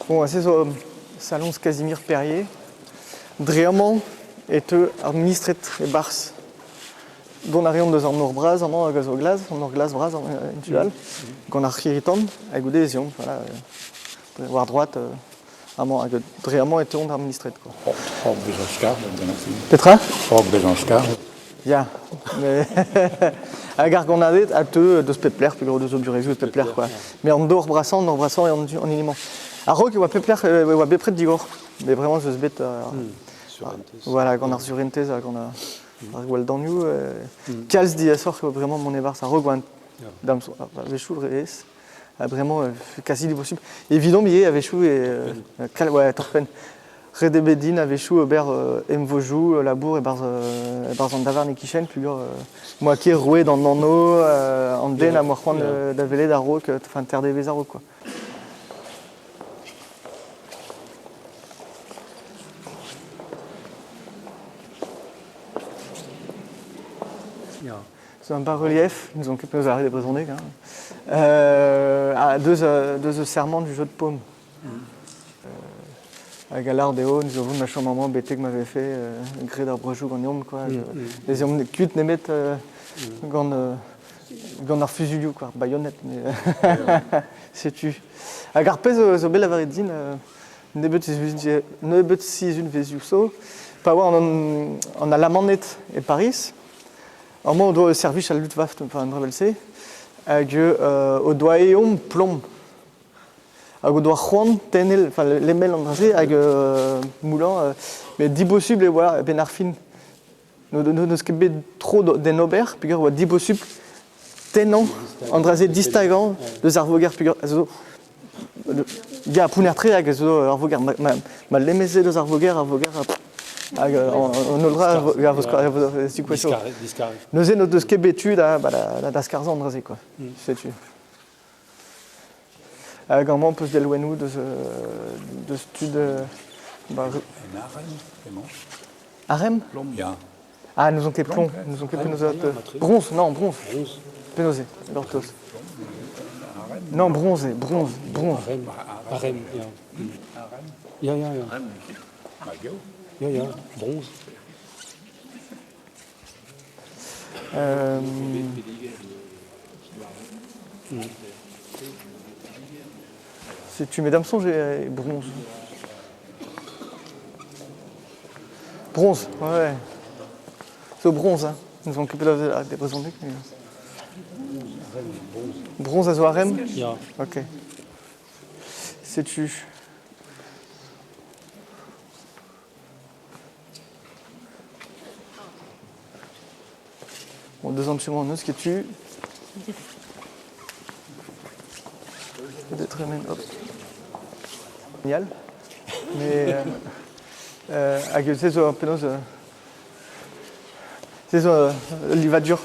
Bon, se zo saloñs Casimir Perrier. Dre amañ e teu ar ministred e-barzh. Dont a reont deus an nor bras amañ hag a zo glas, an nor glas bras en tu all, gant ar c'hirri-tan, ha goude ez eont voilà, war droad amañ hag dre amañ e teuont ar ministred quoi. Hor bezañ skarzhet gant ar film. Petra? Hor bezañ skarzhet. Ya, mais hag ar gannaded a teu deus pep lec'h peogwir deus o burevioù eus pep lec'h quoi. Mais an dor brasañ, an nor brasañ eo an hini-mañ. A-raok e oa pep lec'h e oa bepred digor. Mais vraiment ez eus bet voilà, gant ar surentez ha gant ar gwalldanioù. Kalz diaesoc'h eo bremañ mont e-barzh a-raok oa da'm a-wechoù re aes. Ha bremañ quasi impossible. Evidomp ivez a-wechoù e ouais, torr-penn. Ret eo bet din a-wechoù ober emvojoù labour e-barzh e-barzh an davarn e-kichen peogwir m'oa ket roet an anv an den am boa c'hoant da welet a-raok, enfin ter devezh a-raok quoi. C'est un bas-relief, nous avons ket arrêt des brezhoneg, hein. Ah, deus serment du jeu de paume. Hag a lar dezho, nous avons ma chom amañ betek ma vefe graet ar breujoù ganeomp quoi. Ne z'eomp kuit nemet gant gant ar fuzuilhoù quoi, ar baionette. Mais setu. Hag ar pezh zo bet lavaret din nebeut sizhunvezhioù zo, pa oa an Alamaned e Pariz, amañ o doa servij al Luftwaffe, enfin un dra evel-se, hag o doa eomp plom. Hag o doa c'hoant tenel, enfin lemel an dra-se hag moulañ, met dibosubl e oa a-benn ar fin. N'eus ket bet tro d'en ober peogwir e oa dibosubl tennañ an dra-se distagañ deus ar voger peogwir a zo ya pounner-tre hag a zo ar voger ma lemez-se deus ar voger ar voger hag an holl dra a vo Neuze n'o deus ket bet tu da da skarzhañ an dra-se quoi. Setu. Hag amañ 'peus delwennoù deus deus tud En arem emañ. Arem? Plomb, ya. Ah, n'ouzon ket plomb, n'ouzon ket penaos Bronze, non, bronze. Penaos eo, gortoz. Non, bronze eo, bronze, bronze. Arem, arem, ya. Ya, ya, ya. Ya, ya, bronze. Setu mesdames soñj e bronze. Bronze, ouais. Zo bronze, hein. Nous on ket des brezhoneg mais... Bronze a zo arem? Ya. Ok. Setu. Bon, deux ans n'eus ket tu. Peut-être même, hop. Génial. Mais hag se zo penaos se zo ul livadur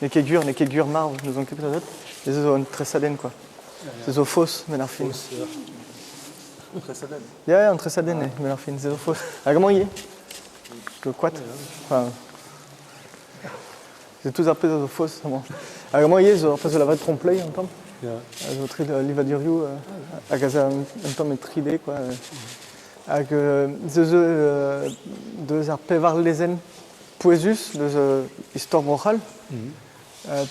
n'eo ket gwir, n'eo ket gwir marv, n'ouzon ket penaos se zo un tresadenn quoi. Se zo faos met ar fin. Tresadenn. Ya, ya, un tresadenn eo met ar fin, se zo faos. Hag amañ ivez. Le koad. Enfin, c'est tout ar pezh a zo faos amañ. Hag amañ ivez zo ar pezh zo lavaret trompe-l'œil un tamm. A zo tre livadurioù hag a zo un tamm e 3D quoi. Hag se zo deus ar pevar lezenn pouezus deus istor Bro-C'hall.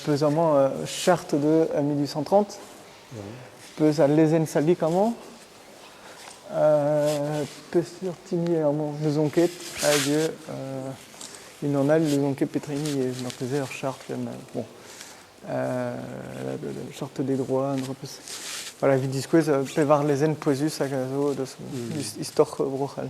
Peus amañ charte de 1830. Peus al lezenn Salic amañ. Peseurt hini eo amañ? N'ouzon ket. Hag unan all n'ouzon ket petra hini eo marteze ur charte bon. La charte des droits, un dra peus. Voilà, evit diskouez pevar lezenn pouezus hag a zo deus istor Bro-C'hall.